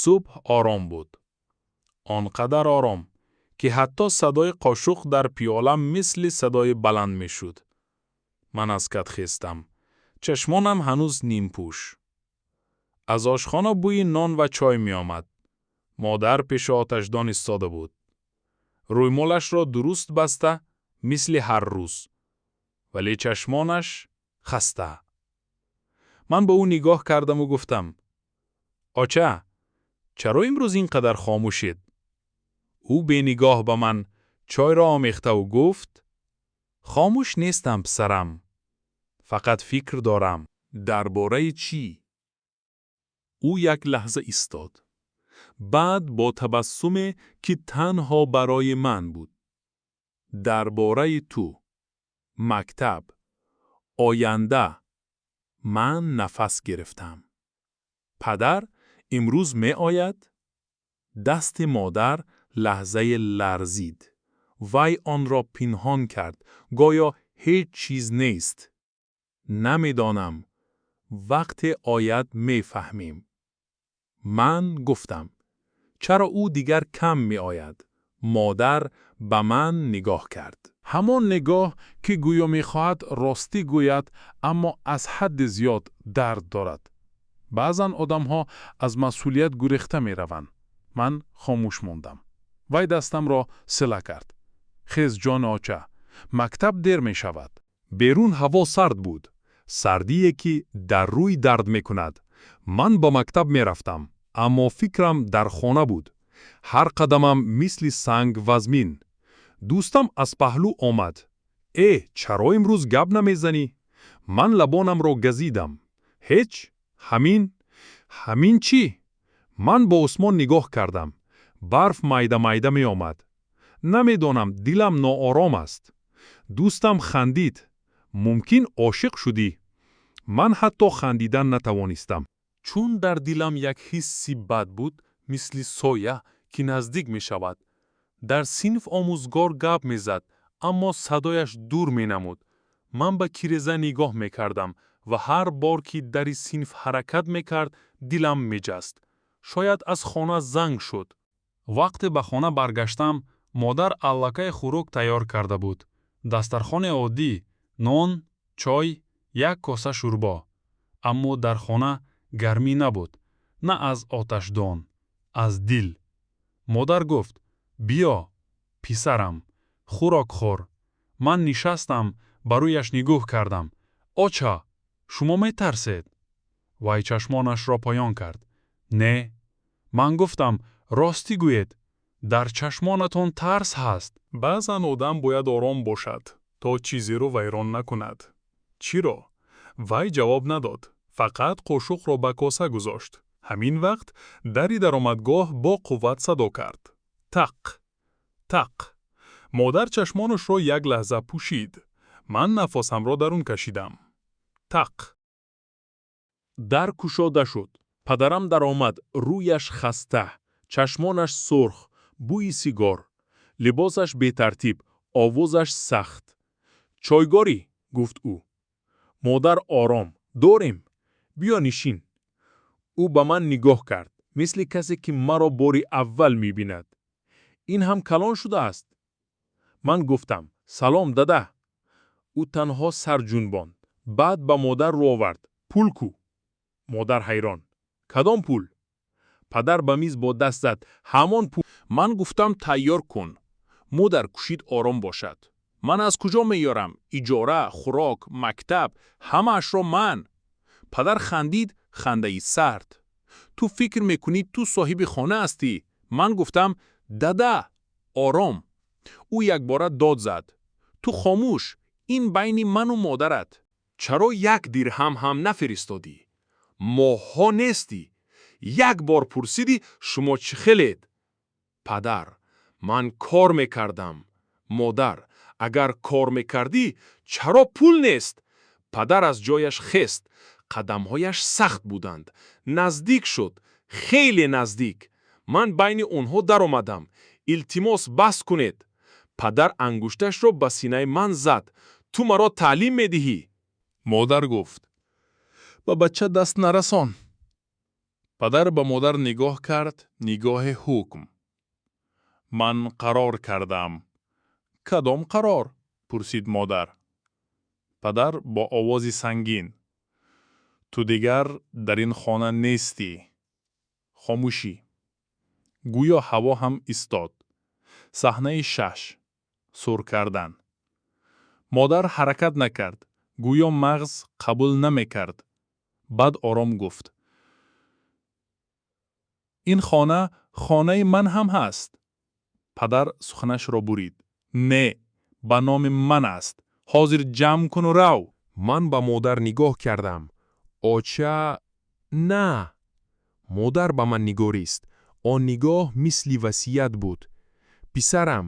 Субҳ ором буд. Он қадар ором, ки ҳатто садои қошуқ дар пиёла мисли садои баланд мешуд. Ман аз кат хестам. Чашмонам ҳанӯз нимпӯш. Аз ошхона бӯи нон ва чой меомад. Модар пеши оташдон истода буд. Рӯймолашро дуруст баста, мисли ҳар рӯз. Вале чашмонаш хаста. Ман ба ӯ нигоҳ кардаму гуфтам: «Оча, чаро имрӯз ин қадар хомӯшед?» Ӯ бе нигоҳ ба ман чойро омехтаву гуфт: «Хомӯш нестам, писарам. Фақат фикр дорам.» Дар бораи чӣ? Ӯ як лаҳза истод. Баъд бо табассуме, ки танҳо барои ман буд. Дар бораи ту. Мактаб. Оянда. Ман нафас гирифтам. Падар имрӯз меояд? Дасти модар лаҳзае ларзид. Вай онро пинҳон кард, гӯё ҳеҷ чиз нест. Намедонам. Вақте ояд, мефаҳмем. Ман гуфтам: «Чаро ӯ дигар кам меояд?» Модар ба ман нигоҳ кард. Ҳамон нигоҳ, ки гӯё мехоҳад ростӣ гӯяд, аммо аз ҳадди зиёд дард дорад. Баъзан одамҳо аз масъулият гурехта мераванд. Ман хомӯш мондам. Вай дастамро сила кард. Хез, ҷони оча, мактаб дер мешавад. Берун ҳаво сард буд. Сардие, ки дар рӯй дард мекунад. Ман ба мактаб мерафтам, аммо фикрам дар хона буд. Ҳар қадамам мисли санг вазмин. Дӯстам аз паҳлӯ омад. Э, чаро имрӯз гап намезанӣ? Ман лабонамро газидам. Ҳеҷ? Ҳамин? Ҳамин чӣ? Ман ба осмон нигоҳ кардам. Барф майда-майда меомад. Намедонам, дилам ноором аст. Дӯстам хандид. Мумкин, ошиқ шудӣ. Ман ҳатто хандидан натавонистам. Чун дар дилам як ҳисси бад буд, мисли соя, ки наздик мешавад. Дар синф омӯзгор гап мезад, аммо садояш дур менамуд. Ман ба тиреза нигоҳ мекардам ва ҳар бор, ки дари синф ҳаракат мекард, дилам меҷаст. Шояд аз хона занг шуд. Вақте ба хона баргаштам, модар аллакай хӯрок тайёр карда буд. Дастархони оддӣ: нон, чой, як коса шӯрбо. Аммо дар хона гармӣ набуд. На аз оташдон, аз дил. Модар гуфт: «Биё, писарам, хӯрок хӯр.» Ман нишастам, ба рӯяш нигоҳ кардам. «Оча, шумо метарсед?» Вай чашмонашро поён кард. «Не.» Ман гуфтам: «Ростӣ гӯед, дар чашмонатон тарс ҳаст.» Баъзан одам бояд ором бошад, то чизеро вайрон накунад. Чиро? Вай ҷавоб надод, фақат қошуқро ба коса гузошт. Ҳамин вақт дари даромадгоҳ бо қувват садо кард. Тақ. Тақ. Модар чашмонашро як лаҳза пӯшид. Ман нафасамро дарун кашидам. Тақ. Дар кушода шуд. Падарам даромад, рӯяш хаста, чашмонаш сурх, бӯи сигор. Либосаш бетартиб, овозаш сахт. «Чой дорӣ?» — гуфт ӯ. Модар ором: «Дорем. Биё, нишин.» Ӯ ба ман нигоҳ кард, мисли касе, ки маро бори аввал мебинад. «Ин ҳам калон шудааст.» Ман гуфтам: «Салом, дада.» Ӯ танҳо сар ҷунбонд. Баъд ба модар рӯ овард. «Пул ку?» Модар ҳайрон: «Кадом пул?» Падар ба миз бо даст зад. «Ҳамон пул.» Ман гуфтам, тайёр кун. Модар кӯшид ором бошад. Ман аз куҷо меёрам? Иҷора, хӯрок, мактаб, ҳамаашро ман. Падар хандид, хандаи сард. Ту фикр мекунӣ, ту соҳиби хона ҳастӣ. Ман гуфтам: дада, ором. Ӯ якбора дод зад. Ту хомӯш, ин байни ману модарат. Чаро як дирҳам ҳам нафиристодӣ? Моҳҳо нестӣ. Як бор пурсидӣ, шумо чӣ хелед? Падар: ман кор мекардам. Модар: агар кор мекардӣ, чаро пул нест? Падар аз ҷояш хест. Қадамҳояш сахт буданд. Наздик шуд, хеле наздик. Ман байни онҳо даромадам. Илтимос, бас кунед. Падар ангушташро ба синаи ман зад. Ту маро таълим медиҳӣ. Модар гуфт: ба бача даст нарасон. Падар ба модар нигоҳ кард, нигоҳи ҳукм. Ман қарор кардам. Кадом қарор? Пурсид модар. Падар бо овози сангин: Ту дигар дар ин хона нестӣ. Хомӯшӣ. Гӯё ҳаво ҳам истод. Саҳнаи шаш. Сур кардан. Модар ҳаракат накард, гӯё мағз қабул намекард. Баъд ором гуфт: Ин хона хонаи ман ҳам ҳаст. Падар суханашро бурид: Не, ба номи ман аст. Ҳозир ҷамъ куну рав. Ман ба модар нигоҳ кардам. Оча, на! Модар ба ман нигарист. Он нигоҳ мисли васият буд. Писарам,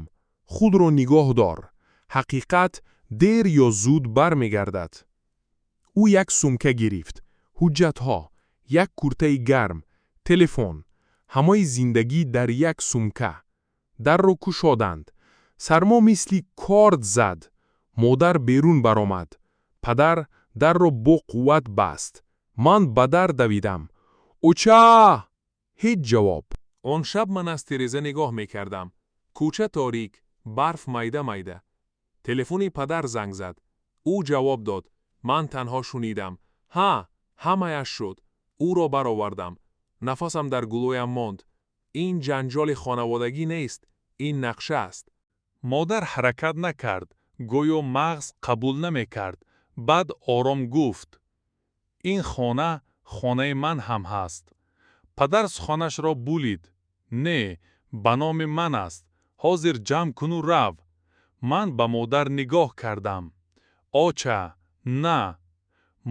худро нигоҳ дор. Ҳақиқат дер ё зуд бармегардад. Ӯ як сумка гирифт. Ҳуҷҷатҳо, як куртаи гарм, телефон. Ҳамаи зиндагӣ дар як сумка. Дарро кушоданд. Сармо мисли корд зад. Модар берун баромад. Падар дарро бо қувват баст. Ман ба дар давидам. Оча! Ҳеҷ ҷавоб. Он шаб ман аз тиреза нигоҳ мекардам. Кӯча торик, барф майда-майда. Телефони падар занг зад. Ӯ ҷавоб дод. Ман танҳо шунидам: «Ҳа, ҳамааш шуд. Ӯро баровардам». Нафасам дар гулӯям монд. Ин ҷанҷоли хонаводагӣ нест, ин нақша аст. Модар ҳаракат накард, гӯё мағз қабул намекард. Баъд ором гуфт: Ин хона хонаи ман ҳам ҳаст. Падар суханашро бурид: Не, ба номи ман аст. Ҳозир ҷамъ куну рав. Ман ба модар нигоҳ кардам. Оча, на!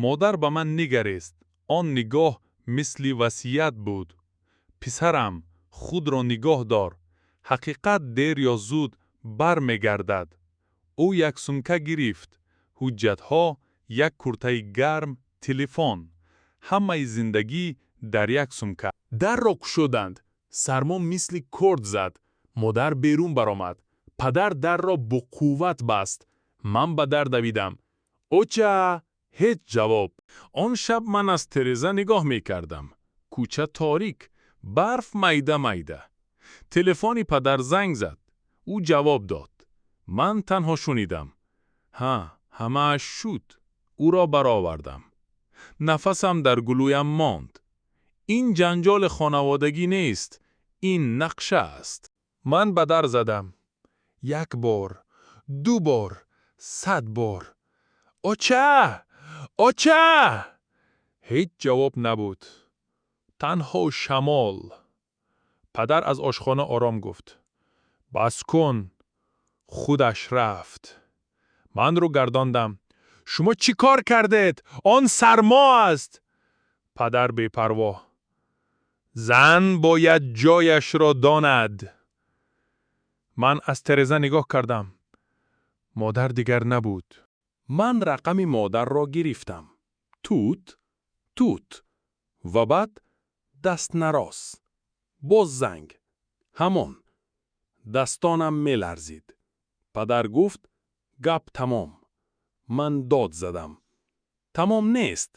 Модар ба ман нигарист. Он нигоҳ мисли васият буд. Писарам, худро нигоҳ дор. Ҳақиқат дер ё зуд бармегардад. Ӯ як сумка гирифт. Ҳуҷҷатҳо, як куртаи гарм, телефон. Ҳамаи зиндагӣ дар як сумка. Дарро кушоданд. Сармо мисли корд зад. Модар берун баромад. Падар дарро бо қувват баст. Ман ба дар давидам. Оча! Ҳеҷ ҷавоб. Он шаб ман аз тереза нигоҳ мекардам. Кӯча торик, барф майда-майда. Телефони падар занг зад. Ӯ ҷавоб дод. Ман танҳо шунидам: Ҳа, ҳамааш шуд. Ӯро баровардам. Нафасам дар гулӯям монд. Ин ҷанҷоли хонаводагӣ нест, ин нақша аст. Ман ба дар задам. Як бор, ду бор, 100 бор. Оча! Оча! Ҳеҷ ҷавоб набуд. Танҳо шамол. Падар аз ошхона ором гуфт: Бас кун, худаш рафт. Ман рӯ гардондам. Шумо чӣ кор кардед? Он сармо аст. Падар бепарво: Зан бояд ҷояшро донад. Ман аз тереза нигоҳ кардам. Модар дигар набуд. Ман рақами модарро гирифтам. Тут, тут. Ва баъд дастнарос. Боз занг. Ҳамон. Дастонам меларзид. Падар гуфт: Гап тамом. Ман дод задам: Тамом нест.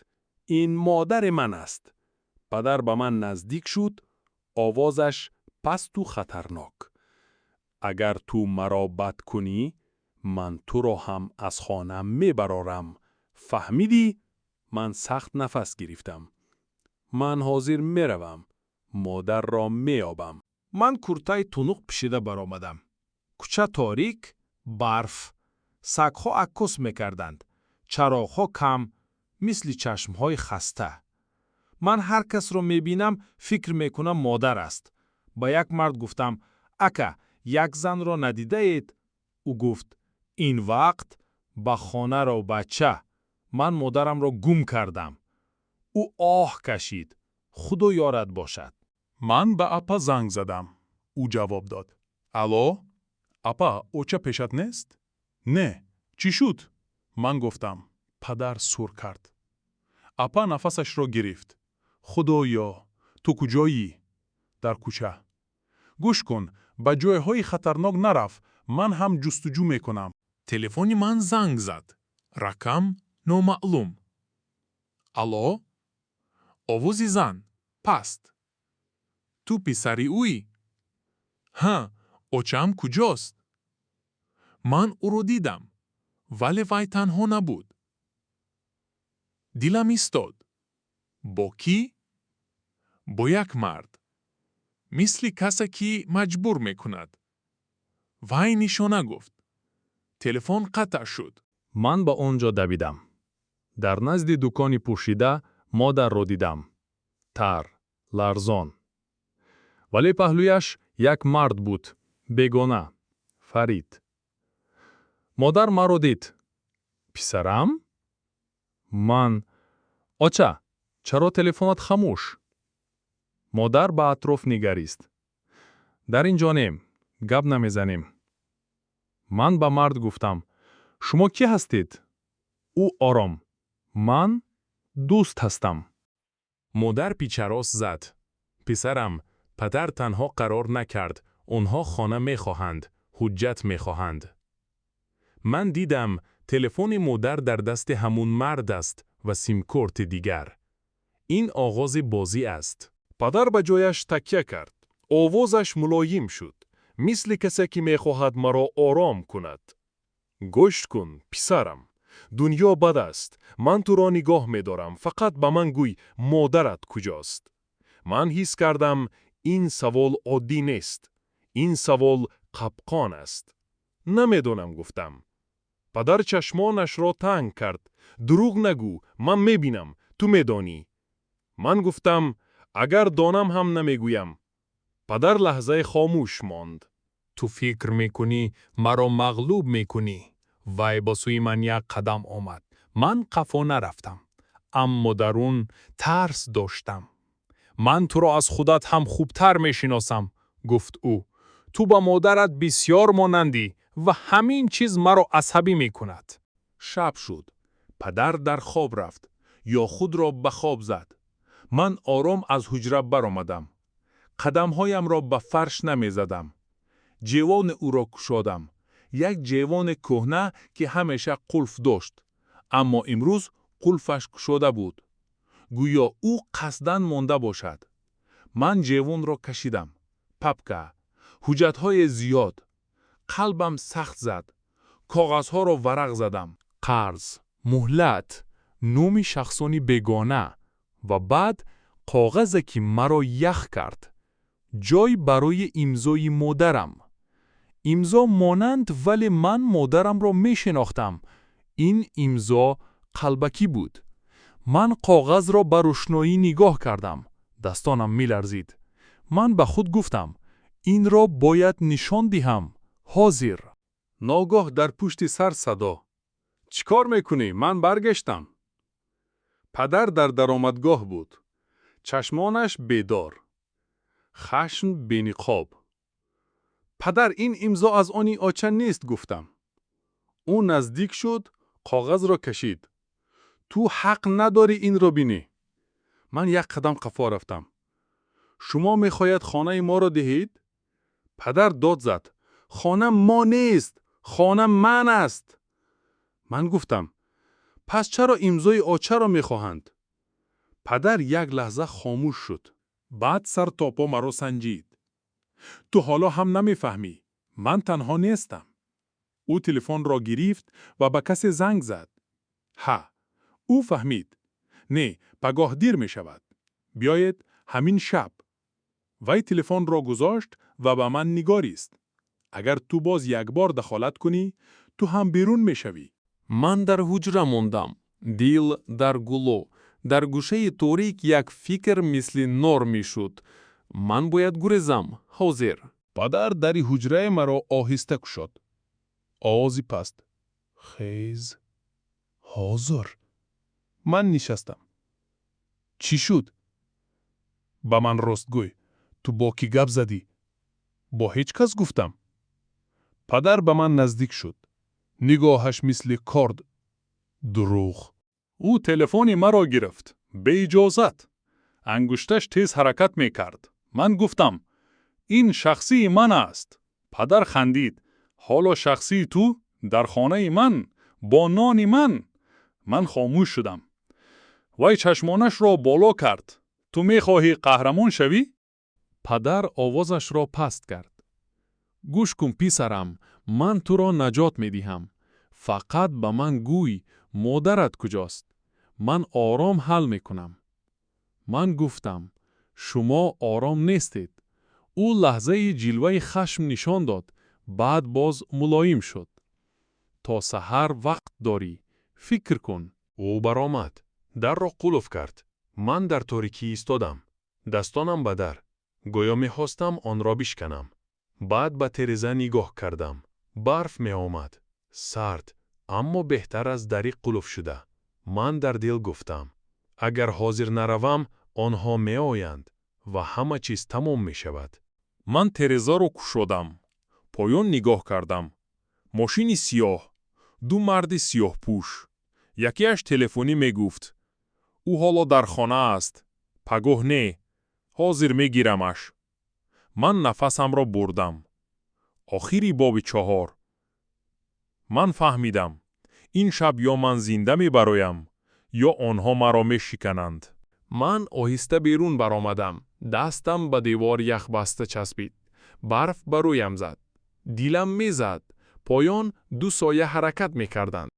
Ин модари ман аст. Падар ба ман наздик шуд, овозаш пасту хатарнок. Агар ту маро бад кунӣ, ман туро ҳам аз хона мебарорам. Фаҳмидӣ? Ман сахт нафас гирифтам. Ман ҳозир меравам. Модарро меёбам. Ман куртаи тунуқ пӯшида баромадам. Кӯча торик, барф, сагҳо аккос мекарданд, чароғҳо кам, мисли чашмҳои хаста. Ман ҳар касро мебинам, фикр мекунам, модар аст. Ба як мард гуфтам: Ака, як занро надидаед? Ӯ гуфт: Ин вақт ба хона рав, бача, ман модарамро гум кардам. Ӯ оҳ кашид: Худо ёрат бошад. Ман ба апа занг задам. Ӯ ҷавоб дод. Алло? Апа, оча пешат нест? Не. Чӣ шуд? Ман гуфтам: Падар сур кард. Апа нафасашро гирифт. Худоё, ту куҷоӣ? Дар кӯча. Гӯш кун, ба ҷойҳои хатарнок нарав, ман ҳам ҷустуҷӯ мекунам. Телефони ман занг зад. Рақам номаълум. Алло? Овози зан. Паст. Ту писари ӯӣ? Ҳа, очаам куҷост? Ман ӯро дидам, вале вай танҳо набуд. Дилам истод. Бо кӣ? Бо як мард. Мисли касе, ки маҷбур мекунад. Вай нишона гуфт. Телефон қатъ шуд. Ман ба он ҷо давидам. Дар назди дукони пӯшида модарро дидам. Тар, ларзон. Вале паҳлӯяш як мард буд, бегона, Фарид. Модар маро дид. Писарам? Ман: Оча, чаро телефонат хамӯш? Модар ба атроф нигарист. Дар ин ҷо нем, гап намезанем. Ман ба мард гуфтам: Шумо кӣ ҳастед? Ӯ ором: Ман дӯст ҳастам. Модар пичарос зад. Писарам, падар танҳо қарор накард, онҳо хона мехоҳанд, ҳуҷҷат мехоҳанд. Ман дидам, телефони модар дар дасти ҳамун мард аст ва симкорти дигар. Ин оғози бозӣ аст. Падар ба ҷояш такя кард. Овозаш мулоим шуд, мисли касе ки мехоҳад маро ором кунад. Гӯш кун, писарам. Дунё бад аст. Ман туро нигоҳ медорам. Фақат ба ман гӯй, модарат куҷост? Ман ҳис кардам, ин савол оддӣ нест. Ин савол қапқон аст. Намедонам, гуфтам. Падар чашмонашро танг кард. Дурӯғ нагӯ, ман мебинам, ту медонӣ. Ман гуфтам, агар донам ҳам намегӯям. Падар лаҳзае хомӯш монд. Ту фикр мекунӣ, маро мағлуб мекунӣ. Вай ба сӯи ман як қадам омад. Ман қафо нарафтам, аммо дарун тарс доштам. Ман туро аз худат ҳам хубтар мешиносам, гуфт ӯ. Ту ба модарат бисёр монандӣ ва ҳамин чиз маро асабӣ мекунад. Шаб шуд. Падар дар хоб рафт ё худро ба хоб зад. Ман ором аз ҳуҷра баромадам. Қадамҳоямро ба фарш намезадам. Ҷевони ӯро кушодам. Як ҷевони кӯҳна, ки ҳамеша қулф дошт, аммо имрӯз қулфаш кушода буд. Гӯё ӯ қасдан монда бошад. Ман ҷевонро кашидам. Папка, ҳуҷҷатҳои зиёд. Қалбам сахт зад. Коғазҳоро варақ задам. Қарз, муҳлат, номи шахсони бегона ва баъд коғазе, ки маро ях кард. Ҷой барои имзои модарам. Имзо монанд, вале ман модарамро мешинохтам. Ин имзо қалбакӣ буд. Ман коғазро ба рӯшноӣ нигоҳ кардам. Дастонам меларзид. Ман ба худ гуфтам: инро бояд нишон диҳам. Ҳозир. Ногоҳ дар пушти сар садо. Чӣ кор мекунӣ? Ман баргаштам. Падар дар даромадгоҳ буд. Чашмонаш бедор. Хашм бениқоб. Падар, ин имзо аз они оча нест, гуфтам. Ӯ наздик шуд, коғазро кашид. Ту ҳақ надорӣ инро бинӣ. Ман як қадам қафо рафтам. Шумо мехоҳед хонаи моро диҳед? Падар дод зад. Хона мо нест, хона ман аст. Ман гуфтам: пас чаро имзои очаро мехоҳанд? Падар як лаҳза хомӯш шуд. Баъд сар то по маро санҷид. Ту ҳоло ҳам намефаҳмӣ. Ман танҳо нестам. Ӯ телефонро гирифт ва ба касе занг зад. Ҳа, ӯ фаҳмид. Не, пагоҳ дир мешавад. Биёед ҳамин шаб. Вай телефонро гузошт ва ба ман нигарист. Агар ту боз як бор дахолат кунӣ, ту ҳам берун мешавӣ. Ман дар ҳуҷра мондам. Дил дар гулӯ. Дар гӯшаи торик як фикр мисли нор мешуд. Ман бояд гурезам. Ҳозир. Падар дари ҳуҷраи маро оҳиста кушод. Овози паст. Хез. Ҳозир. Ман нишастам. Чӣ шуд? Ба ман рост гӯй. Ту бо кӣ гап задӣ? Бо ҳеҷ кас, гуфтам. Падар ба ман наздик шуд. Нигоҳаш мисли корд. Дурӯғ. Ӯ телефони маро гирифт. Беиҷозат. Ангушташ тез ҳаракат мекард. Ман гуфтам: ин шахсии ман аст. Падар хандид. Ҳоло шахсии ту дар хонаи ман, бо нони ман. Ман хомӯш шудам. Вай чашмонашро боло кард. Ту мехоҳӣ қаҳрамон шавӣ? Падар овозашро паст кард. Гӯш кун, писарам, ман туро наҷот медиҳам. Фақат ба ман гӯй, модарат куҷост. Ман ором ҳал мекунам. Ман гуфтам: шумо ором нестед. Ӯ лаҳзае ҷилваи хашм нишон дод, баъд боз мулоим шуд. То саҳар вақт дорӣ. Фикр кун. Ӯ баромад. Дарро қулф кард. Ман дар торикӣ истодам. Дастонам ба дар. Гӯё мехостам онро бишканам. Баъд ба тереза нигоҳ кардам. Барф меомад. Сард, аммо беҳтар аз дари қулфшуда. Ман дар дил гуфтам: агар ҳозир наравам, онҳо меоянд ва ҳама чиз тамом мешавад. Ман терезаро кушодам. Поён нигоҳ кардам. Мошини сиёҳ, ду марди сиёҳпӯш. Якеаш телефонӣ мегуфт: ӯ ҳоло дар хона аст, пагоҳ не, ҳозир мегирамаш. Ман нафасамро бурдам. Охири боби чаҳор. Ман фаҳмидам: ин шаб ё ман зинда мебароям, ё онҳо маро мешикананд. Ман оҳиста берун баромадам. Дастам ба девор яхбаста часпид. Барф ба рӯям зад. Дилам мезад. Поён ду соя ҳаракат мекарданд.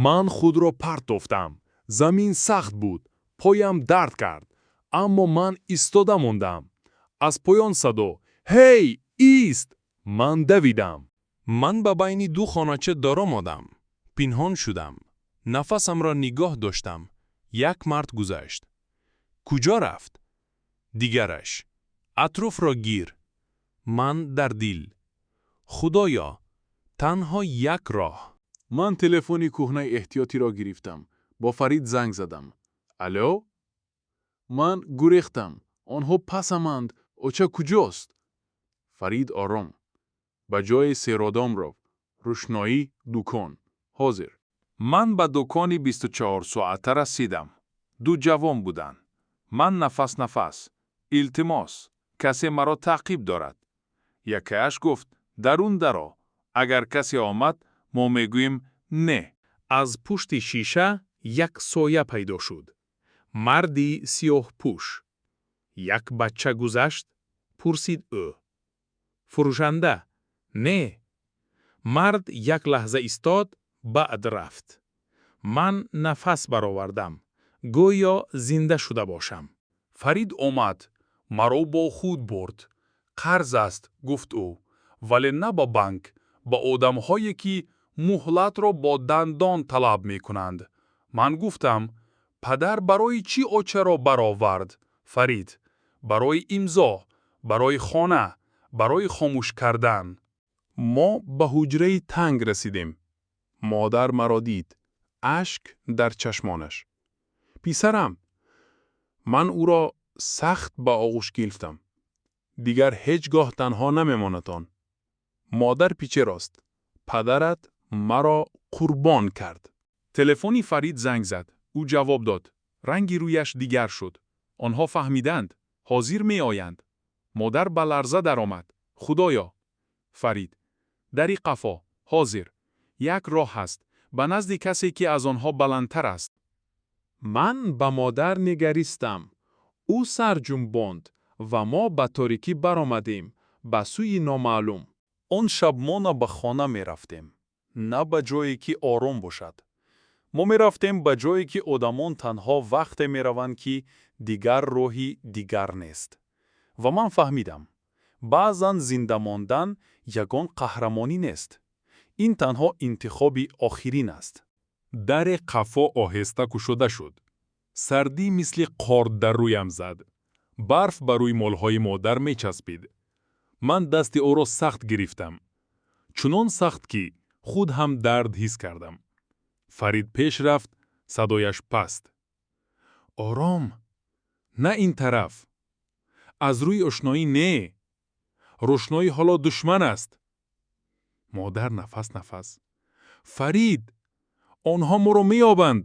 Ман худро партофтам. Замин сахт буд, поям дард кард, аммо ман истода мондам. Аз поён садо: ҳей, ист! Ман давидам. Ман ба байни ду хонача даромадам. Пинҳон шудам. Нафасамро нигоҳ доштам. Як мард гузашт. Куҷо рафт? Дигараш: атрофро гир. Ман дар дил: худоё, танҳо як роҳ. Ман телефони кӯҳнаи эҳтиётиро гирифтам. Бо Фарид занг задам. Алло? Ман гурехтам. Онҳо пасаманд. Оча куҷост? Фарид ором. Ба ҷои серодам рав. Рӯшноӣ, дукон. Ҳозир. Ман ба дукони 24-соата расидам. Ду ҷавон буданд. Ман нафас-нафас: илтимос, касе маро таъқиб дорад. Якеаш гуфт: дарун даро, агар касе омад, мо мегӯем не. Аз пушти шиша як соя пайдо шуд. Марди сиёҳпӯш. Як бача гузашт? Пурсид ӯ. Фурӯшанда: не. Мард як лаҳза истод, баъд рафт. Ман нафас баровардам, гӯё зинда шуда бошам. Фарид омад, маро бо худ бурд. Қарз аст, гуфт ӯ, вале на ба банк, ба одамҳое ки муҳлатро бо дандон талаб мекунанд. Ман гуфтам: падар барои чӣ очаро баровард? Фарид: барои имзо, барои хона, барои хомӯш кардан. Мо ба ҳуҷраи танг расидем. Модар маро дид. Ашк дар чашмонаш. Писарам! Ман ӯро сахт ба оғӯш гирифтам. Дигар ҳеҷ гоҳ танҳо намемонатон. Модар пиче рост. Падарат маро қурбон кард. Телефони Фарид занг зад. Ӯ ҷавоб дод. Ранги рӯяш дигар шуд. Онҳо фаҳмиданд. Ҳозир меоянд. Модар ба ларза даромад. Худоё! Фарид: дари қафо, ҳозир. Як роҳ ҳаст, ба назди касе, ки аз онҳо баландтар аст. Ман ба модар нигаристам. Ӯ сар ҷунбонд ва мо ба торикӣ баромадем, ба сӯи номаълум. Он шаб мо на ба хона мерафтем, на ба ҷое, ки ором бошад. Мо мерафтем ба ҷое, ки одамон танҳо вақте мераванд, ки дигар роҳи дигар нест. Ва ман фаҳмидам: баъзан зинда мондан ягон қаҳрамонӣ нест. Ин танҳо интихоби охирин аст. Дари қафо оҳиста кушода шуд. Сардӣ мисли корд дар рӯям зад. Барф ба рӯймолҳои модар мечаспид. Ман дасти ӯро сахт гирифтам. Чунон сахт, ки худ ҳам дард ҳис кардам. Фарид пеш рафт, садояш паст. Ором. На ин тараф. Аз рӯи рӯшноӣ не. Рӯшноӣ ҳоло душман аст. Модар нафас нафас. Фарид! Онҳо моро меёбанд.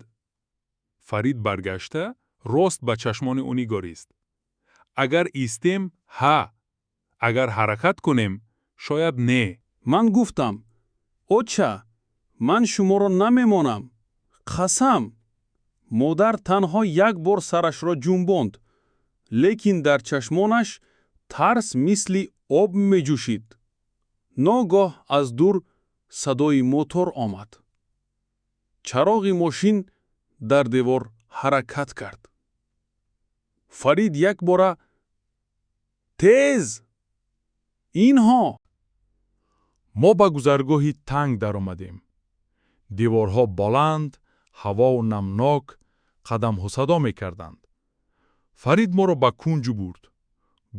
Фарид баргашта рост ба чашмони ӯ нигарист. Агар истем, ҳа. Агар ҳаракат кунем, шояд не. Ман гуфтам: оча, ман шуморо намемонам, қасам. Модар танҳо як бор сарашро ҷунбонд, лекин дар чашмонаш Тарс мисли об меҷӯшид. Ногоҳ аз дур садои мотор омад. Чароғи мошин дар девор ҳаракат кард. Фарид якбора: «Тез! Инҳо!» Мо ба гузаргоҳи танг даромадем. Деворҳо баланд, ҳаво намнок, қадамҳо садо мекарданд. Фарид моро ба кунҷ бурд,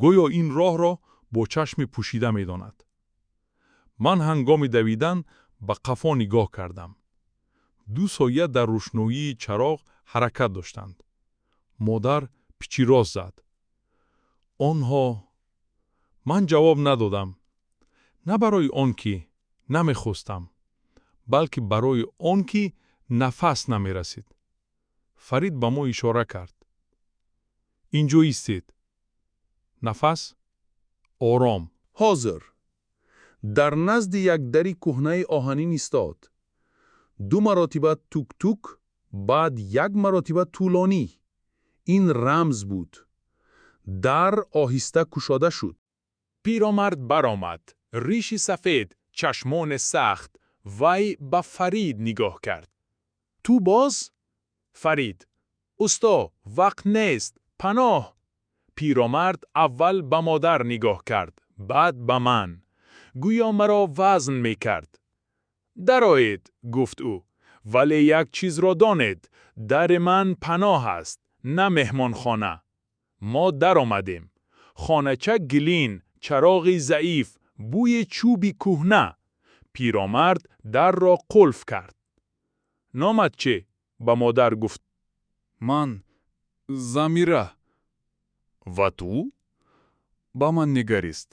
гӯё ин роҳро бо чашми пӯшида медонад. Ман ҳангоми давидан ба қафо нигоҳ кардам. Ду соя дар рӯшноии чароғ ҳаракат доштанд. Модар пичиррос зад: «Онҳо!» Ман ҷавоб надодам. На барои он ки намехостам, балки барои он ки нафас намерасид. Фарид ба мо ишора кард: «Инҷо истед. Нафас ором.» Ҳозир дар назди як дари кӯҳнаи оҳанин истод. Ду маротиба тук-тук, баъд як маротиба тӯлонӣ. Ин рамз буд. Дар оҳиста кушода шуд. Пирамард баромад, риши сафед, чашмони сахт. Вай ба Фарид нигоҳ кард. «Ту боз?» Фарид: «Усто, вақт нест, паноҳ!» Пирамард аввал ба модар нигоҳ кард, баъд ба ман, гӯё маро вазн мекард. «Дароед», гуфт ӯ. «Вале як чизро донед: дари ман паноҳ аст, на меҳмонхона.» Мо даромадем. Хонача гилин, чароғи заиф, бӯи чӯби кӯҳна. Пирамард дарро қулф кард. «Номат чӣ?» ба модар гуфт. Ман Замира. «Ва ту?» Ба ман нигарист.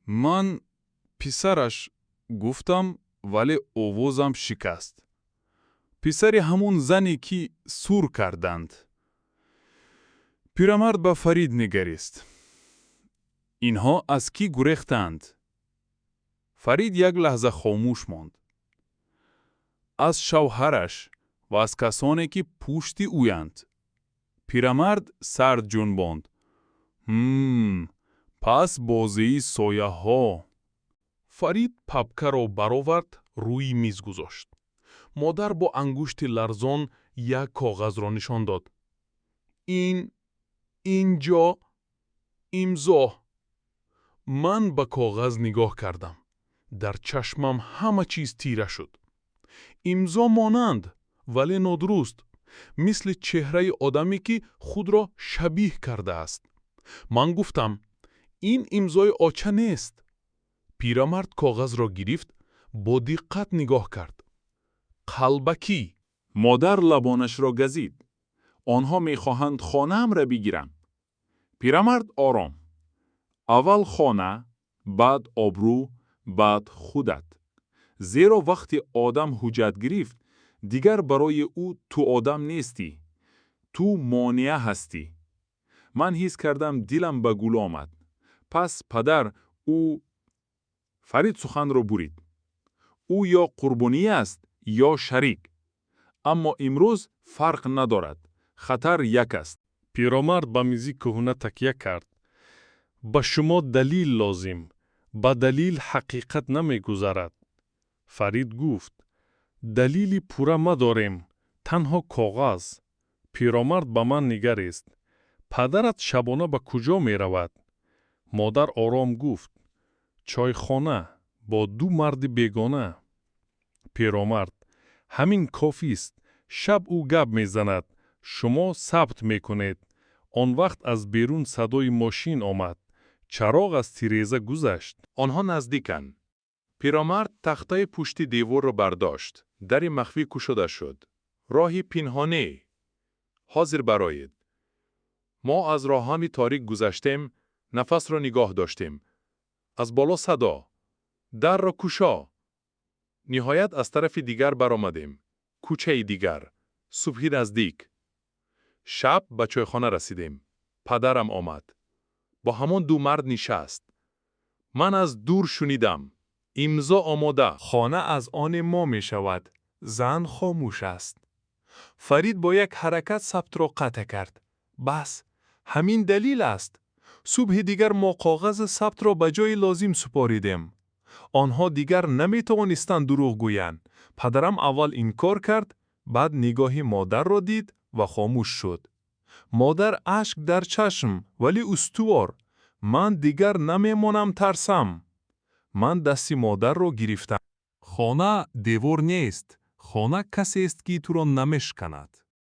Ман писараш, гуфтам, вале овозам шикаст. Писари ҳамун зане, ки сур карданд. Пирамард ба Фарид нигарист. «Инҳо аз кӣ гурехтанд?» Фарид як лаҳза хомӯш монд. «Аз шавҳараш ва аз касоне, ки пушти ӯянд.» Пирамард сар ҷунбонд. «Ҳмм, пас бозии сояҳо.» Фарид папкаро баровард, рӯи миз гузошт. Модар бо ангушти ларзон як коғазро нишон дод. «Ин ин ҷо имзо.» Ман ба коғаз нигоҳ кардам. Дар чашмам ҳама чиз тира шуд. Имзо монанд, вале нодуруст, мисли чеҳраи одаме, ки худро шабиҳ кардааст. Ман гуфтам: «Ин имзои оча нест.» Пирамард коғазро гирифт, бо диққат нигоҳ кард. «Қалбакӣ.» Модар лабонашро газид. «Онҳо мехоҳанд хонаамра бигиранд.» Пирамард ором: «Аввал хона, баъд обрӯ, баъд худат. Зеро вақте одам ҳуҷҷат гирифт, дигар барои ӯ ту одам нестӣ, ту монеа ҳастӣ.» Ман ҳис кардам, дилам ба гулӯ омад. «Пас падар, ӯ...» Фарид суханро бурид. «Ӯ ё қурбонӣ аст, ё шарик. Аммо имрӯз фарқ надорад. Хатар як аст.» Пиромард ба мизи кӯҳна такя кард. Ба шумо далил лозим. Ба далил ҳақиқат намегузарад. Фарид гуфт: Далили пурра надорем, танҳо коғаз. Пиромард ба ман нигарист. Падарат шабона ба куҷо меравад? Модар ором гуфт: Чойхона, бо ду марди бегона. Пиромард: Ҳамин кофист. Шаб ӯ гап мезанад, шумо сабт мекунед. Он вақт аз берун садои мошин омад. Чароғ аз тиреза гузашт. Онҳо наздиканд. Пирамард тахтаи пушти деворро бардошт. Дари махфӣ кушода шуд. Роҳи пинҳонӣ. Ҳозир бароед. Мо аз роҳҳои торик гузаштем, нафасро нигоҳ доштем. Аз боло садо: «Дарро кушо!» Ниҳоят аз тарафи дигар баромадем. Кӯчаи дигар. Субҳи наздик. Шаб ба чойхона расидем. Падарам омад. Бо ҳамон ду мард нишаст. Ман аз дур шунидам: «Имзо омода.» Хона аз они мо мешавад. Зан хомӯш аст. Фарид бо як ҳаракат сабтро қатъ кард. Бас, ҳамин далил аст. Субҳи дигар мо коғази сабтро ба ҷои лозим супоридем. Онҳо дигар наметавонистанд дурӯғ гӯянд. Падарам аввал инкор кард, баъд нигоҳи модарро дид ва хомӯш шуд. Модар ашк дар чашм, вале устувор. Ман дигар намемонам тарсам. Ман дасти модарро гирифтам. Хона девор нест, хона касест, ки туро намешканад.